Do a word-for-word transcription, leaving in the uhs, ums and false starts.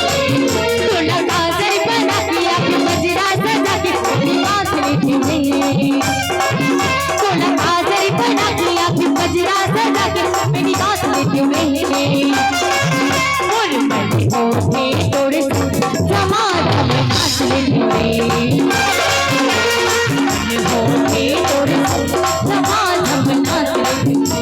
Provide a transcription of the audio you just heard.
तोला काजर बना के, आँख गजरा सजा के, मेरी बात लिखी नहीं। तोला काजर बना के, आँख गजरा सजा के, मेरी बात लिखी नहीं। और मन होते तोरे संग, जमा जब नाच लेती। मन होते तोरे संग, जमा जब नाच लेती।